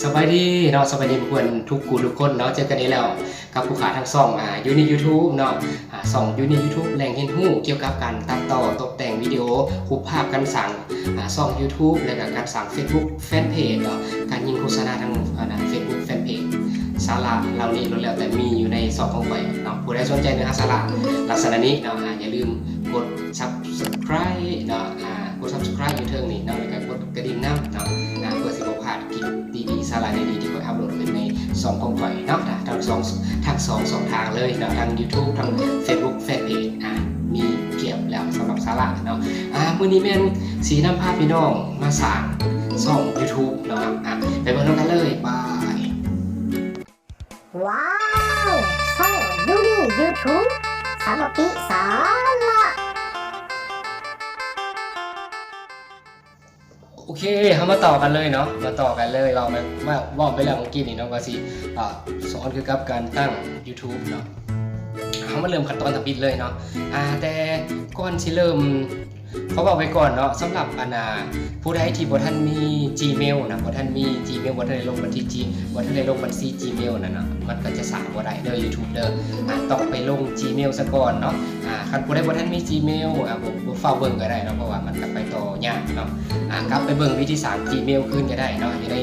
ສະບາຍດີເນາະ ສະບາຍດີເພື່ອນໆ ທຸກຜູ້ທຸກຄົນເນາະ ເຈີກັນອີກແລ້ວກັບພວກຂ້າທາງຊ່ອງ ອາ ຢູນິກຢູທູບເນາະ ອາ ຊ່ອງຢູນິກຢູທູບ ແຫຼ່ງຮຽນຮູ້ກ່ຽວກັບການຕັດຕໍ່ຕົກແຕ່ງວິດີໂອ ຮູບພາບການສ້າງ ອາ ຊ່ອງຢູທູບ ແລະກະການສ້າງເຟສບຸກແຟນເພຈເນາະ ການຍິງໂຄສະນາທາງ ອາ ເຟສບຸກແຟນເພຈ ສາລະເຫຼົ່ານີ້ລ້ວນແລ້ວແຕ່ມີຢູ່ໃນຊ່ອງຂອງຂ້ອຍເນາະ ຜູ້ໃດສົນໃຈເນື້ອຫາສາລະລັກສະນະນີ້ເນາະ ອາ ຢ່າລືມກົດ Subscribe ເນາະ ອາ ກົດ Subscribe ຢູ່ເທິງນີ້ເນາະ ແລ້ວກໍກົດກະດິ່ງນຳເນາະ ອາ ເພື່ອຊິບໍ່ພາດຄລິບດີໆ ສາລະດີໆ ທີ່ຂ້ອຍອັບໂຫຼດຂຶ້ນໃນຊ່ອງຂອງຂ້ອຍເນາະ ທັງສອງ ທັງສອງຊ່ອງທາງເລີຍເນາະ ທັງຢູທູບ ທັງເຟສບຸກແຟນເພຈ ອາ ມີພຽບແລ້ວສຳລັບສາລະເນາະ ອາ ມື້ນີ້ແມ່ນຊິນຳພາພີ່ນ້ອງມາສ້າງຊ່ອງຢູທູບເນາະ ອາ ໄປເບິ່ງນຳກັນເລີຍ ບາຍ. ວ້າວ ຊ່ອງຢູນິກຢູທູບ ສາມັກຄີສາລະ ໂອເຄ ເຮົາມາຕໍ່ກັນເລີຍເນາະ ມາຕໍ່ກັນເລີຍ ເວົ້າໄປ ເວົ້າໄປແລ້ວເມື່ອກີ້ນີ້ເນາະ ວ່າຊິ ອາ ສອນກ່ຽວກັບການຕັ້ງຢູທູບເນາະ ເຮົາມາເລີ່ມຂັ້ນຕອນທຳອິດເລີຍເນາະ ອາ ແຕ່ກ່ອນຊິເລີ່ມ ຂໍເວົ້າໄວ້ກ່ອນເນາະ ສຳລັບອັນນ່າ ຜູ້ໃດທີ່ບໍ່ທັນມີຈີເມວນະ ບໍ່ທັນມີຈີເມວ ບໍ່ທັນໄດ້ລົງບັນຊີຈີ ບໍ່ທັນໄດ້ລົງບັນຊີຈີເມວນັ້ນນະ ມັນກໍຈະສ້າງບໍ່ໄດ້ເດີ ຢູທູບເດີ ອາ ຕ້ອງໄປລົງຈີເມວສາກ່ອນເນາະ ອາ ຄັນຜູ້ໃດບໍ່ທັນມີຈີເມວ ອາ ບໍ່ ບໍ່ຟ້າວເບິ່ງກໍໄດ້ເນາະ ເພາະວ່າມັນກໍໄປຕໍ່ຍາກເນາະ ອາ ກັບໄປເບິ່ງວິທີສ້າງຈີເມວຄືນກໍໄດ້ເນາະ ຢູ່ໃນ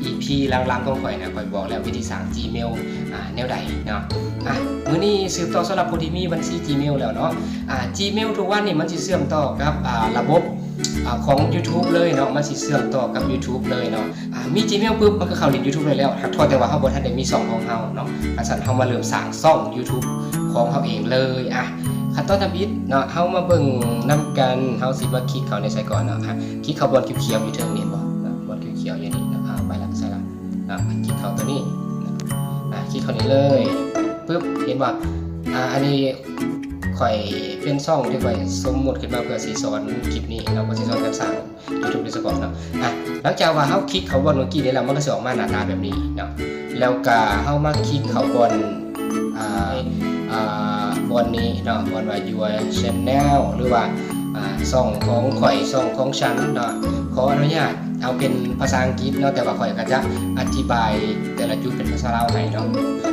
ອີພີຫຼັງໆຂອງຂ້ອຍນະ ຂ້ອຍບອກແລ້ວວິທີສ້າງຈີເມວ ອາ ແນວໃດເນາະ ອາ ມື້ນີ້ສືບຕໍ່ສຳລັບຜູ້ທີ່ມີບັນຊີຈີເມວແລ້ວເນາະ ອາ ຈີເມວທຸກວັນນີ້ມັນຊິເຊື່ອມຕໍ່ກັບ ອາ ລະບົບ ອາ ຂອງຢູທູບເລີຍເນາະ ມັນຊິເຊື່ອມຕໍ່ກັບຢູທູບເລີຍເນາະ ອາ ມີຈີເມວປຶບ ມັນກໍເຂົ້າຫຼິ້ນຢູທູບໄດ້ແລ້ວ ຫາກເຖິງແຕ່ວ່າເຮົາບໍ່ທັນໄດ້ມີຊ່ອງຂອງເຮົາເນາະ ຄັນຊັ້ນເຮົາມາເລີ່ມສ້າງຊ່ອງຢູທູບຂອງເຮົາເອງເລີຍ ອາ ຂັ້ນຕອນທຳອິດເນາະ ເຮົາມາເບິ່ງນຳກັນ ເຮົາຊິມາຄລິກເຂົ້າໃນໃສກ່ອນເນາະ ອາ ຄລິກເຂົ້າບ່ອນຂຽວໆຢູ່ເທິງນີ້ ເຫັນບໍ່ເນາະ ບ່ອນຂຽວໆຢູ່ນີ້ເນາະ ອາ ໄປລະ ໃສ່ລະ ອາ ຄລິກເຂົ້າຕົວນີ້ ອາ ຄລິກເຂົ້ານີ້ເລີຍ ປຶບ ເຫັນບໍ່ ອາ ອັນນີ້ຂ້ອຍເປັນຊ່ອງທີ່ຂ້ອຍສົມມຸດຂຶ້ນມາເພື່ອຊິສອນຄລິບນີ້ເນາະ ເພື່ອຊິສອນການສ້າງຢູທູບໂດຍສະເພາະເນາະ ອາ ຫຼັງຈາກວ່າເຮົາຄລິກເຂົ້າບ່ອນເມື່ອກີ້ນີ້ແລ້ວ ມັນກໍຊິອອກມາໜ້າຕາແບບນີ້ເນາະ ແລ້ວກໍເຮົາມາຄລິກເຂົ້າບ່ອນ ອາ ອາ ບ່ອນນີ້ເນາະ ບ່ອນວ່າ Your Channel ຫຼືວ່າ ອາ ຊ່ອງຂອງຂ້ອຍ ຊ່ອງຂອງສັນເນາະ ຂໍອະນຸຍາດເອົາເປັນພາສາອັງກິດເນາະ ແຕ່ວ່າຂ້ອຍກໍຈະອະທິບາຍແຕ່ລະຈຸດເປັນພາສາລາວໃຫ້ເນາະ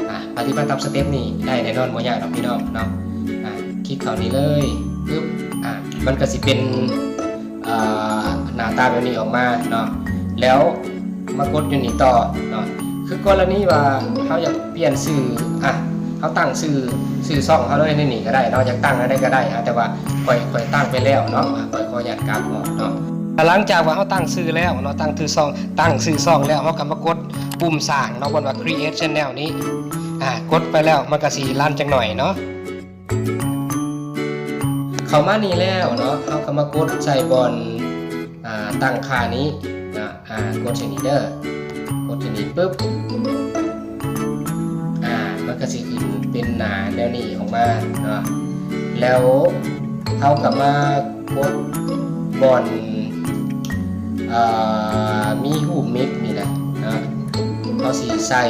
ອາ ປະຕິບັດຕາມສະເຕັບນີ້ໄດ້ແນ່ນອນ ບໍ່ຍາກດອກພີ່ນ້ອງເນາະ ອາ ຄລິກເຂົ້ານີ້ເລີຍ ປຶບ ອາ ມັນກໍຊິເປັນ ອາ ໜ້າຕາແບບນີ້ອອກມາເນາະ ແລ້ວມາກົດຢູ່ນີ້ຕໍ່ເນາະ ຄືກໍລະນີວ່າເຮົາຢາກປ່ຽນຊື່ ອາ ເຮົາຕັ້ງຊື່ ຊື່ຊ່ອງເຮົາເລີຍໃນນີ້ກໍໄດ້ເນາະ ຢາກຕັ້ງອັນໃດກໍໄດ້ ອາ ແຕ່ວ່າຂ້ອຍ ຂ້ອຍຕັ້ງໄປແລ້ວເນາະ ອາ ຂ້ອຍຂໍອະນຸຍາດກັບອອກເນາະ ຫຼັງຈາກວ່າເຮົາຕັ້ງຊື່ແລ້ວເນາະ ຕັ້ງຊື່ຊ່ອງ ຕັ້ງຊື່ຊ່ອງແລ້ວ ເຮົາກໍມາກົດປຸ່ມສ້າງເນາະ ບ່ອນວ່າ Create Channel ນີ້ ອາ ກົດໄປແລ້ວ ມັນກໍຊິລັນຈັກໜ້ອຍເນາະ ເຂົ້າມານີ້ແລ້ວເນາະ ເຮົາກໍມາກົດໃສ່ບ່ອນ ອາ ຕັ້ງຄ່ານີ້ເນາະ ອາ ກົດໃສ່ນີ້ເດີ ກົດໃສ່ນີ້ປຶບ ອາ ມັນກໍຊິຂຶ້ນເປັນໜ້າແນວນີ້ອອກມາເນາະ ແລ້ວເຮົາກໍມາກົດບ່ອນ ເອີ ມີຮູບມິກນີ້ແຫຼະເນາະ ເຮົາຊິໃສ່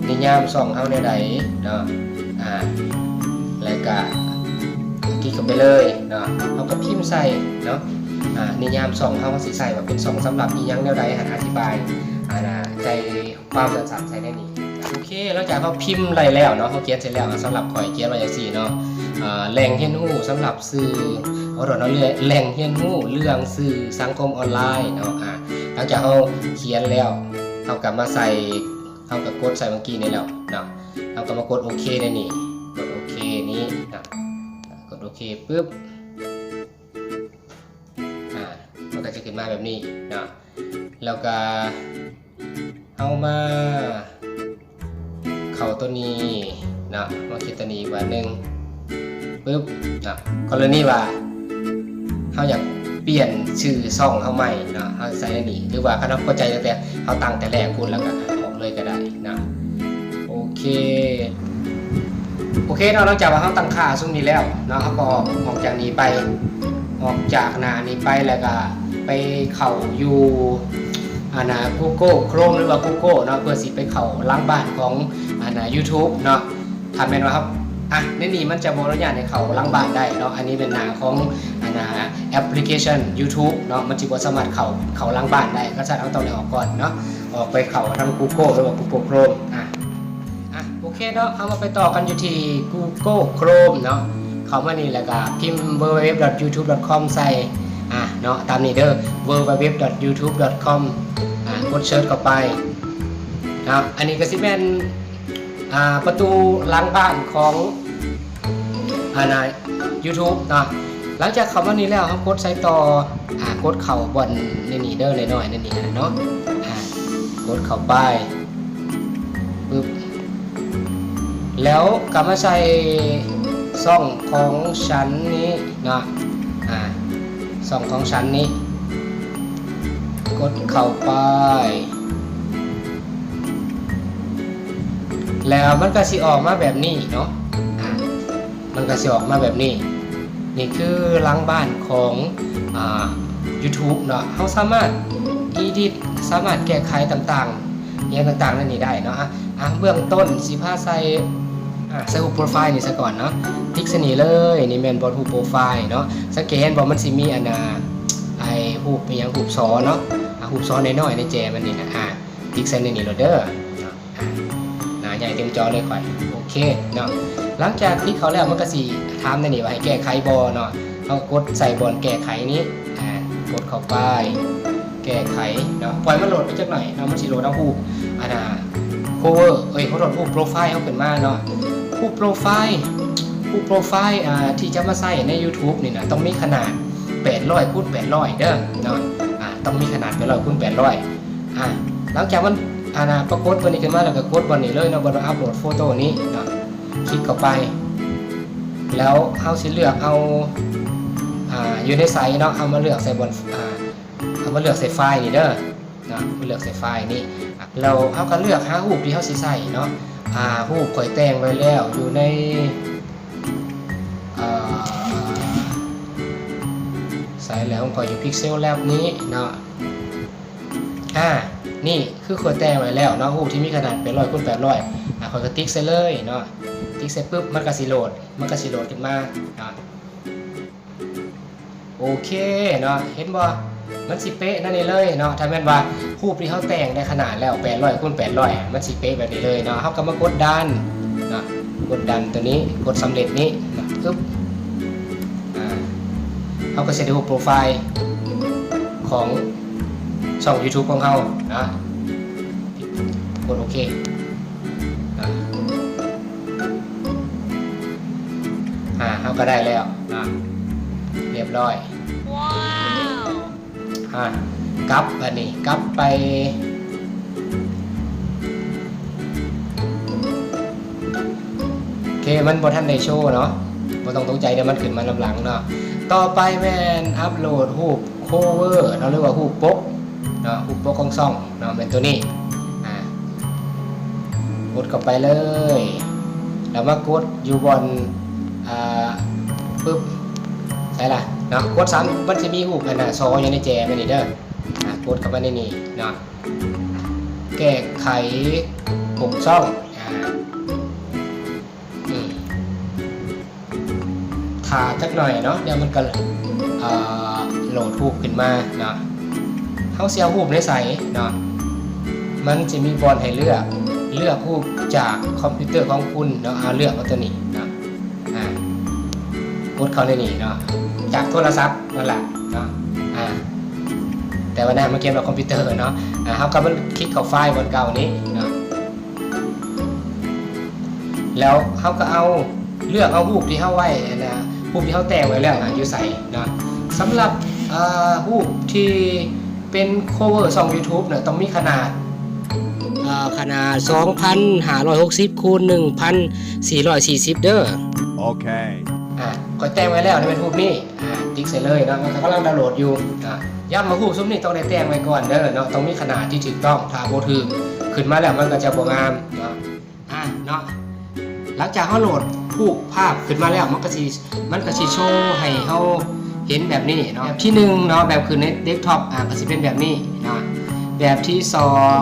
ນິຍາມຊ່ອງເຮົາແນວໃດເນາະ ອາ ແລ້ວກະຄລິກເຂົ້າໄປເລີຍເນາະ ເຮົາກໍພິມໃສ່ເນາະ ອາ ນິຍາມຊ່ອງເຮົາ ເຮົາຊິໃສ່ວ່າເປັນຊ່ອງສຳລັບອີ່ຫຍັງແນວໃດ ອະທິບາຍ ອາ ໃຈຄວາມສັ້ນໆໃສ່ໃນນີ້ ໂອເຄ ຫຼັງຈາກເຮົາພິມໄດ້ແລ້ວເນາະ ເຮົາຂຽນເສັດແລ້ວ ສຳລັບຂ້ອຍຂຽນໄວ້ຈັ່ງຊີ້ເນາະ ອາ ແຫຼ່ງຮຽນຮູ້ສຳລັບສື່ ຂໍໂທດເນາະ ແຫຼ່ງຮຽນຮູ້ເລື່ອງສື່ສັງຄົມອອນລາຍເນາະ ອາ ຫຼັງຈາກເຮົາຂຽນແລ້ວ ເຮົາກໍມາໃສ່ ເຮົາກໍກົດໃສ່ເມື່ອກີ້ນີ້ແລ້ວເນາະ ເຮົາກໍມາກົດໂອເຄໃນນີ້ ກົດໂອເຄນີ້ເນາະ ກົດໂອເຄປຶບ ອາ ມັນກໍຈະຂຶ້ນມາແບບນີ້ເນາະ ແລ້ວກໍເຮົາມາເຂົ້າຕົວນີ້ເນາະ ມາຄລິກຕົວນີ້ບາດໜຶ່ງ ປຶບເນາະ ກໍລະນີວ່າເຮົາຢາກປ່ຽນຊື່ຊ່ອງເຮົາໃໝ່ເນາະ ເຮົາໃສ່ໃນນີ້ ຫຼືວ່າຄັນເຮົາພໍໃຈຕັ້ງແຕ່ເຮົາຕັ້ງແຕ່ແລກພຸ້ນ ແລ້ວກໍອອກເລີຍກໍໄດ້ເນາະ ໂອເຄ ໂອເຄເນາະ ຫຼັງຈາກວ່າເຮົາຕັ້ງຄ່າຊຸມນີ້ແລ້ວເນາະ ເຮົາກໍອອກ ອອກຈາກນີ້ໄປ ອອກຈາກໜ້ານີ້ໄປ ແລ້ວກໍໄປເຂົ້າຢູ່ ອັນນ່າ Google Chrome ຫຼືວ່າ Google ເນາະ ເພື່ອຊິໄປເຂົ້າຫຼັງບ້ານຂອງ ອັນນ່າ YouTube ເນາະ ຖ້າແມ່ນວ່າເຮົາ ອະ ໃນນີ້ມັນຈະບໍ່ອະນຸຍາດໃຫ້ເຂົ້າຫຼັງບ້ານໄດ້ເນາະ ອັນນີ້ແມ່ນໜ້າຂອງ ອັນ ອ່າ ແອັບພລິເຄຊັນ YouTube ເນາະ ມັນຊິບໍ່ສາມາດເຂົ້າ ເຂົ້າຫຼັງບ້ານໄດ້. ຄັນຊັ້ນເຮົາຕ້ອງໄດ້ອອກກ່ອນເນາະ ອອກໄປເຂົ້າທາງ Google ຫຼືວ່າ Google Chrome. ອ່າ ອ່າ ໂອເຄເນາະ ເຮົາມາໄປຕໍ່ກັນຢູ່ທີ່ Google Chrome ເນາະ. ເຂົ້າມານີ້ແລ້ວກໍພິມ www.youtube.com ໃສ່ ອ່າ ເນາະ ຕາມນີ້ເດີ www.youtube.com ອ່າ ກົດ search ເຂົ້າໄປເນາະ. ອັນນີ້ກໍຊິແມ່ນ ອ່າ ປະຕູຫຼັງບ້ານຂອງ ອັນນ່າ YouTube ເນາະ. ຫຼັງຈາກເຂົ້າມານີ້ແລ້ວ ເຮົາກົດໃສ່ຕໍ່ ອ່າ ກົດເຂົ້າບ່ອນໃນນີ້ເດີ ນ້ອຍໆໃນນີ້ເນາະ. ອ່າ ກົດເຂົ້າໄປ ປຶບ ແລ້ວກໍມາໃສ່ຊ່ອງຂອງສັນນີ້ເນາະ. ອ່າ ຊ່ອງຂອງສັນນີ້ ກົດເຂົ້າໄປ ແລ້ວມັນກໍຊິອອກມາແບບນີ້ເນາະ. ອ່າ ມັນກໍຊິອອກມາແບບນີ້. ນີ້ຄືຫຼັງບ້ານຂອງ ອ່າ YouTube ເນາະ. ເຮົາສາມາດ edit ສາມາດແກ້ໄຂຕ່າງໆ ອີ່ຫຍັງຕ່າງໆໃນນີ້ໄດ້ເນາະ. ອ່າ ອ່າ ເບື້ອງຕົ້ນຊິພາໃສ່ ອ່າ ໃສ່ຮູບໂປຣໄຟລ໌ນີ້ຊະກ່ອນເນາະ. ຕິກໃສ່ນີ້ເລີຍ ນີ້ແມ່ນບ່ອນຮູບໂປຣໄຟລ໌ເນາະ. ສັງເກດເຫັນບໍ່ ມັນຊິມີອັນນ່າ ໄອ້ຮູບອີ່ຫຍັງ ຮູບສໍເນາະ. ອ່າ ຮູບສໍນ້ອຍໆໃນແຈມັນນີ້ນະ. ອ່າ ຕິກໃສ່ໃນນີ້ໂລດເດີເນາະ. ອ່າ ໜ້າໃຫຍ່ເຕັມຈໍເລີຍຂ້ອຍ. ໂອເຄເນາະ. ຫຼັງຈາກຕິກເຂົ້າແລ້ວ ມັນກໍຊິຖາມໃນນີ້ວ່າໃຫ້ແກ້ໄຂບໍ່ເນາະ. ເຮົາກົດໃສ່ບ່ອນແກ້ໄຂນີ້ ອ່າ ກົດເຂົ້າໄປ ແກ້ໄຂເນາະ. ປ່ອຍມັນໂຫຼດໄປຈັກໜ້ອຍເນາະ ມັນຊິໂຫຼດເອົາຮູບ ອັນນ່າ cover ເອີຍ ຂໍໂທດ ຮູບໂປຣໄຟລ໌ເຮົາຂຶ້ນມາເນາະ. ຮູບໂປຣໄຟລ໌ ຮູບໂປຣໄຟລ໌ ອ່າ ທີ່ຈະມາໃຊ້ໃນ YouTube ນີ້ນະ ຕ້ອງມີຂະໜາດແປດຮ້ອຍຄູນແປດຮ້ອຍເດີເນາະ. ອ່າ ຕ້ອງມີຂະໜາດແປດຮ້ອຍຄູນແປດຮ້ອຍ. ອ່າ ຫຼັງຈາກມັນ ອັນນ່າ ປາກົດຕົວນີ້ຂຶ້ນມາແລ້ວ ກໍກົດບ່ອນນີ້ເລີຍເນາະ ບ່ອນວ່າອັບໂຫຼດໂຟໂຕ້ນີ້ເນາະ. ຄລິກເຂົ້າໄປ ແລ້ວເຮົາຊິເລືອກເອົາ ອ່າ ຢູ່ໃນໃສເນາະ. ເຮົາມາເລືອກໃສ່ບ່ອນ ອ່າ ເຮົາມາເລືອກໃສ່ໄຟລ໌ນີ້ເດີເນາະ ມາເລືອກໃສ່ໄຟລ໌ນີ້. ແລ້ວເຮົາກໍເລືອກຫາຮູບທີ່ເຮົາຊິໃຊ້ເນາະ. ອ່າ ຮູບຂ້ອຍແຕ່ງໄວ້ແລ້ວຢູ່ໃນ ອ່າ ໃສແລ້ວ ຂອງຂ້ອຍຢູ່ Pixel Lab ນີ້ເນາະ. ອ່າ ນີ້ຄືຂ້ອຍແຕ່ງໄວ້ແລ້ວເນາະ ຮູບທີ່ມີຂະໜາດແປດຮ້ອຍຄູນແປດຮ້ອຍ. ອ່າ ຂ້ອຍກໍຕິກໃສ່ເລີຍເນາະ. ຕິກໃສ່ປຶບ ມັນກໍຊິໂຫຼດ ມັນກໍຊິໂຫຼດຂຶ້ນມາເນາະ. ໂອເຄເນາະ ເຫັນບໍ່ ມັນຊິເປະແນວນີ້ເລີຍເນາະ. ຖ້າແມ່ນວ່າຮູບທີ່ເຮົາແຕ່ງໄດ້ຂະໜາດແລ້ວ ແປດຮ້ອຍຄູນແປດຮ້ອຍ ມັນຊິເປະແບບນີ້ເລີຍເນາະ. ເຮົາກໍມາກົດ done ເນາະ ກົດ done ຕົວນີ້ ກົດສຳເລັດນີ້ເນາະ. ປຶບ ອ່າ ເຮົາກໍຊິໄດ້ຮູບໂປຣໄຟລ໌ຂອງຊ່ອງ YouTube ຂອງເຮົາເນາະ. ກົດໂອເຄ ອ່າ ເຮົາກໍໄດ້ແລ້ວເນາະ ຮຽບຮ້ອຍ. ວ້າວ ອ່າ ກັບ ອັນນີ້ ກັບໄປ ໂອເຄ ມັນບໍ່ທັນໄດ້ໂຊເນາະ ບໍ່ຕ້ອງຕົກໃຈເດີ ມັນຂຶ້ນມານຳຫຼັງເນາະ. ຕໍ່ໄປແມ່ນອັບໂຫຼດຮູບ cover ເນາະ ຫຼືວ່າຮູບປົກເນາະ ຮູບປົກຂອງຊ່ອງເນາະ ແມ່ນຕົວນີ້. ອ່າ ກົດເຂົ້າໄປເລີຍ ແລ້ວມາກົດຢູ່ບ່ອນ ອ່າ ປຶບ ໃສລະເນາະ. ກົດຊ້ຳ ມັນຊິມີຮູບອັນນ່າ ຊໍ ຢູ່ໃນແຈແບບນີ້ເດີ. ອ່າ ກົດເຂົ້າໄປໃນນີ້ເນາະ ແກ້ໄຂປົກຊ່ອງ. ອ່າ ອືມ ຖ້າຈັກໜ້ອຍເນາະ ດຽວມັນກໍ ເອີ ໂຫຼດຮູບຂຶ້ນມາເນາະ. ເຮົາຊິເອົາຮູບໃນໃສເນາະ ມັນຈະມີບ່ອນໃຫ້ເລືອກ ເລືອກຮູບຈາກຄອມພິວເຕີຂອງຄຸນເນາະ. ເອົາ ເລືອກເອົາຕົວນີ້ເນາະ ອ່າ ກົດເຂົ້າໃນນີ້ເນາະ ຈາກໂທລະສັບນັ້ນລະເນາະ. ອ່າ ແຕ່ວ່າໜ້າມັນຂຽນວ່າຄອມພິວເຕີເນາະ. ອ່າ ເຮົາກໍມາຄລິກເຂົ້າໄຟລ໌ບ່ອນເກົ່ານີ້ເນາະ. ແລ້ວເຮົາກໍເອົາ ເລືອກເອົາຮູບທີ່ເຮົາໄວ້ຫັ້ນນະ ຮູບທີ່ເຮົາແຕ່ງໄວ້ແລ້ວນະ ຢູ່ໃສເນາະ. ສຳລັບ ເອີ ຮູບທີ່ເປັນ cover ຊ່ອງ YouTube ນະ ຕ້ອງມີຂະໜາດ ເອີ ຂະໜາດສອງພັນຫ້າຮ້ອຍຫົກສິບຄູນໜຶ່ງພັນສີ່ຮ້ອຍສີ່ສິບເດີ. ໂອເຄ ອ່າ ຂ້ອຍແຕ່ງໄວ້ແລ້ວ ນີ້ແມ່ນຮູບນີ້ ອ່າ ຕິກໃສ່ເລີຍເນາະ ມັນກຳລັງດາວໂຫຼດຢູ່. ອ່າ ຢ້ຳວ່າຮູບຊຸມນີ້ຕ້ອງໄດ້ແຕ່ງໄວ້ກ່ອນເດີເນາະ ຕ້ອງມີຂະໜາດທີ່ຖືກຕ້ອງ ຖ້າບໍ່ຖືກ ຂຶ້ນມາແລ້ວມັນກໍຈະບໍ່ງາມເນາະ. ອ່າ ເນາະ ຫຼັງຈາກເຮົາໂຫຼດຮູບພາບຂຶ້ນມາແລ້ວ ມັນກໍຊິ ມັນກໍຊິໂຊໃຫ້ເຮົາເຫັນແບບນີ້ເນາະ. ແບບທີໜຶ່ງເນາະ ແບບຂຶ້ນໃນເດັສທັອບ ອ່າ ກໍຊິເປັນແບບນີ້ເນາະ. ແບບທີສອງ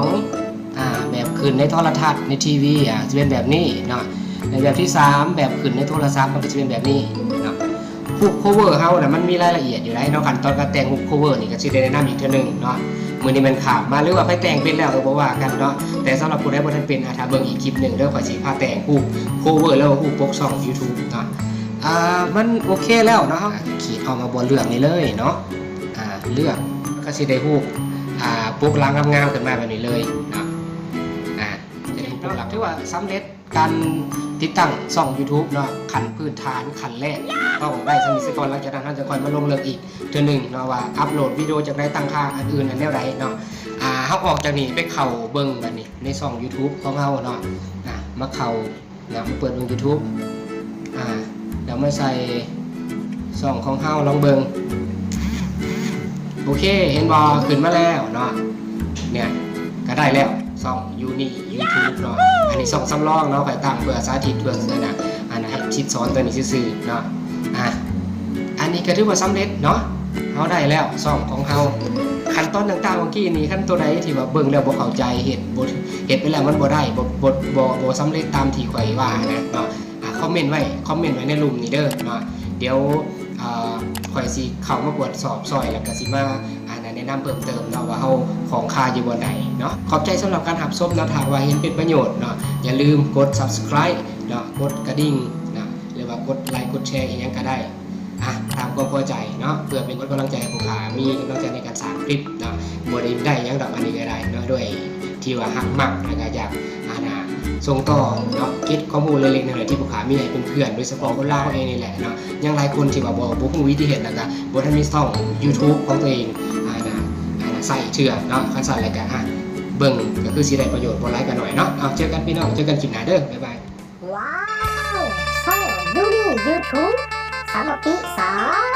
ອ່າ ແບບຂຶ້ນໃນໂທລະທັດ ໃນທີວີ ອ່າ ຈະເປັນແບບນີ້ເນາະ. ແລະ ແບບທີສາມ ແບບຂຶ້ນໃນໂທລະສັບ ມັນກໍຈະເປັນແບບນີ້ເນາະ. ໂຄ ຮູບ cover ເຮົານະ ມັນມີລາຍລະອຽດຢູ່ໃດ໋ເນາະ. ຂັ້ນຕອນການແຕ່ງຮູບ cover ນີ້ກໍຊິໄດ້ແນະນຳອີກເທື່ອໜຶ່ງເນາະ. ມື້ນີ້ແມ່ນຂ້າມມາ ຫຼືວ່າໃຜແຕ່ງເປັນແລ້ວກໍບໍ່ວ່າກັນເນາະ, ແຕ່ສຳລັບຜູ້ໃດບໍ່ທັນເປັນ ອາ ຖ້າເບິ່ງອີກຄລິບໜຶ່ງເດີ, ຂ້ອຍຊິພາແຕ່ງຮູບ cover ແລ້ວຮູບປົກຊ່ອງ YouTube ເນາະ. ອາ ມັນໂອເຄແລ້ວເນາະ, ເຮົາຂີດອອກມາບ່ອນເລືອກນີ້ເລີຍເນາະ. ອາ ເລືອກ ກໍຊິໄດ້ຮູບ ອາ ປົກຫຼັງງາມໆຂຶ້ນມາແບບນີ້ເລີຍເນາະ. ອາ ຈະໄດ້ຮູບປົກຫຼັງ ຖືວ່າສຳເລັດ ການຕິດຕັ້ງຊ່ອງ YouTube ເນາະ, ຂັ້ນພື້ນຖານ ຂັ້ນແລກ ຕ້ອງໄດ້ສ່ຳນີ້ສາກ່ອນ. ຫຼັງຈາກນັ້ນເຮົາຈະຄ່ອຍມາລົງເລິກອີກເທື່ອໜຶ່ງເນາະ ວ່າອັບໂຫຼດວິດີໂອຈັ່ງໃດ, ຕັ້ງຄ່າອັນອື່ນອັນແນວໃດເນາະ. ອາ ເຮົາອອກຈາກນີ້ໄປເຂົ້າເບິ່ງບາດນີ້ໃນຊ່ອງ YouTube ຂອງເຮົາເນາະ. ອາ ມາເຂົ້ານະ ມາເປີດເບິ່ງ YouTube ອາ ແລ້ວມາໃສ່ຊ່ອງຂອງເຮົາລອງເບິ່ງ. ໂອເຄ ເຫັນບໍ່? ຂຶ້ນມາແລ້ວເນາະ. ເນຍ ກໍໄດ້ແລ້ວ ຊ່ອງ Uni YouTube ເນາະ. ອັນນີ້ຊ່ອງສຳລອງເນາະ, ຂ້ອຍຕັ້ງເພື່ອສາທິດ ເພື່ອອັນນະ ອັນນະ ໃຫ້ຊິດສອນຕົວນີ້ຊື່ໆເນາະ. ອາ ອັນນີ້ກໍຖືວ່າສຳເລັດເນາະ, ເຮົາໄດ້ແລ້ວຊ່ອງຂອງເຮົາ. ຂັ້ນຕອນຕ່າງໆເມື່ອກີ້ນີ້ ຄັນຕົວໃດທີ່ວ່າເບິ່ງແລ້ວບໍ່ເຂົ້າໃຈ ເຮັດບໍ່ ເຮັດໄປແລ້ວມັນບໍ່ໄດ້ ບໍ່ ບໍ່ ບໍ່ ບໍ່ສຳເລັດຕາມທີ່ຂ້ອຍວ່ານະເນາະ. ອາ ຄອມເມັນໄວ້ ຄອມເມັນໄວ້ໃນລຸ່ມນີ້ເດີເນາະ. ດຽວ ອາ ຂ້ອຍຊິເຂົ້າມາກວດສອບຊ່ອຍ ແລ້ວກໍຊິມາ ອາ ແນະນຳເພີ່ມເຕີມເນາະ ວ່າເຮົາຂ້ອງຄາຢູ່ບ່ອນໃດເນາະ. ຂອບໃຈສຳລັບການຮັບຊົມເນາະ. ຖ້າວ່າເຫັນເປັນປະໂຫຍດເນາະ ຢ່າລືມກົດ Subscribe ເນາະ, ກົດກະດິ່ງເນາະ, ຫຼືວ່າກົດໄລ ກົດແຊ ອີ່ຫຍັງກໍໄດ້. ອາ ຕາມຄວາມພໍໃຈເນາະ, ເພື່ອເປັນກຳລັງໃຈໃຫ້ພວກຂ້າມີກຳລັງໃຈໃນການສ້າງຄລິບເນາະ. ບໍ່ໄດ້ ໄດ້ຫຍັງດອກ ອັນນີ້ກໍໄດ້ເນາະ, ດ້ວຍທີ່ວ່າຮັກມັກ ແລ້ວກໍຢາກ ອັນນະ ສົ່ງຕໍ່ເນາະ ເກັບຄວາມຮູ້ເລັກໆນ້ອຍໆທີ່ພວກຂ້າມີໃຫ້ເພື່ອນໆ ໂດຍສະເພາະຄົນລາວເຮົາເອງນີ້ແຫຼະເນາະ. ຍັງຫຼາຍຄົນທີ່ວ່າບໍ່ ບໍ່ຮູ້ວິທີເຮັດ ແລ້ວກໍບໍ່ທັນມີຊ່ອງ YouTube ຂອງຕົວເອງ ອັນນະ ອັນນະ ໃຊ້ເທື່ອເນາະ. ຄັນຊັ້ນແລ້ວກໍ ອາ ເບິ່ງກໍຄືຊິໄດ້ປະໂຫຍດ ບໍ່ຫຼາຍກໍໜ້ອຍເນາະ. ເອົາ ເຈີກັນພີ່ນ້ອງ ເຈີກັນຄລິບໜ້າເດີ ບາຍບາຍ. ວ້າວ ຊ່ອງ Uni YouTube ສາມັກຄີສາ